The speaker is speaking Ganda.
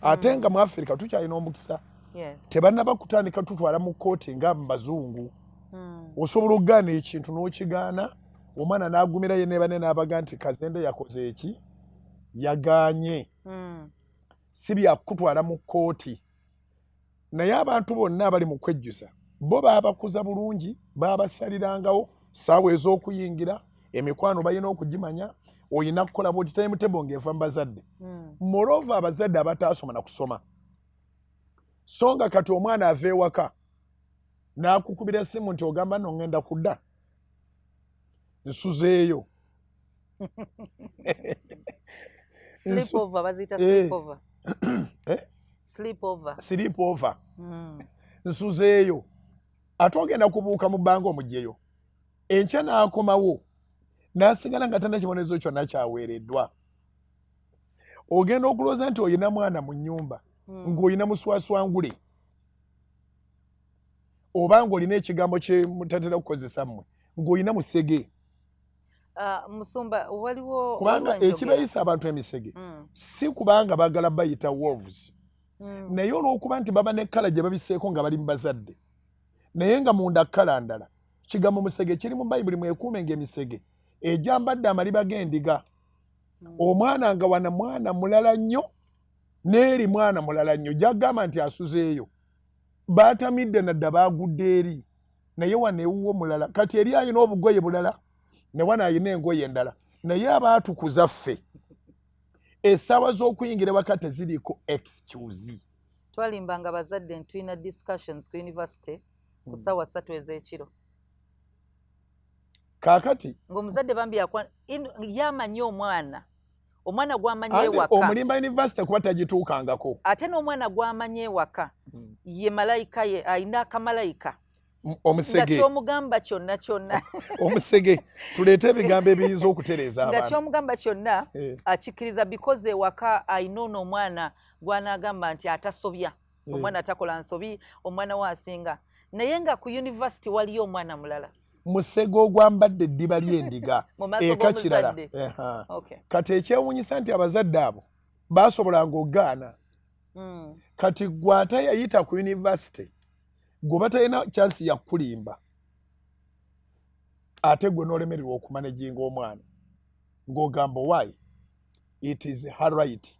Ate nga mu Africa tukyalina omukisa, tebannaba kutandika tutwala mu kkooti nga mu bazungu. Osobola okugaana ekintu n'okigaana, omwana n'agumira ye nebane n'abaga nti Kazende yakoze eki, yagaanye. Si byakutwala mu kkooti. Naye abantu bonna abali mu kwejjusa bo baabakuza bulungi, baabasalirangawo ssaawa ez'okuyingira, emikwano balina okugimanya, olina kukola bwoti, timetable ng'eva mu bazadde. Moreover, abazadde abataasoma na kusoma, so nga kati omwana ava ewaka n'akukubira essimu nti ogamba nno ŋŋenda kudda nsuzeeyo. Sleepover, baziyita sleepover. Eh? Sleepover. Sleepover. Nsuzeeyo, ate ogenda kubuuka mu bbanga omugyeyo enkya, n'akomawo n'asigala nga tana kibonerezo kyonna kyaweereddwa. Ogenda okulowooza nti oyina mwana mu nnyumba, ng'olina muswaswangule oba ng'olina ekigambo kye mutatera kukozesa mmwe, ng'olina musege. Musumba, waliwo Kubanga ekibayisa abantu emisege si kubanga baagala bayita wolves, naye olw'okuba nti baba ne colour gye babiseeko nga bali mu bazadde, naye nga munda colour ndala. Kigambo musege kiri mu Bayibuli, mwekuume ng'emisege egyambadde amaliba g'endiga. Omwana nga wana mwana mulala nnyo, n'eri mwana mulala nnyo, gyagamba nti asuzeeyo, baatamidde nadda baagudde eri, naye wano ewuwo mulala. Kati eri alina obugoye bulala, ne wano alina engoye endala. Naye abaatukuza ffe, essaawa z'okuyingira waka teziriiko excuse. Twalimbanga abazadde nti tulina discussions ku university ku ssaawa 3 ez'ekiro. Kaakati Ng'omuzadde bambi yamanyi omwana gw'amanyi ewaka. Omulimba university kuba tagituukangako. Ate n'omwana gw'amanyi ewaka ye malayika, ye alina akamalayika. Omusege. Nga kyomugamba kyonna kyonna. Omusege, tuleete ebigambo ebiyinza okutereeza. Nga kyomugamba kyonna akikkiriza, because ewaka ayina ono omwana gw'anaagamba nti atasobya, omwana atakola nsobi, omwana we asinga. Naye nga ku university waliyo omwana mulala. Musege ogwambadde eddiba ly'endiga. Eka kirala. Kati ekyewuunyisa nti abazadde abo basobolanga okugaana. Kati gwe ate yayita ku university, gwe batalina chance ya kukulimba, ate gwe n'olemererwa okumanaginga omwana ng'ogamba, "Why? It is her right."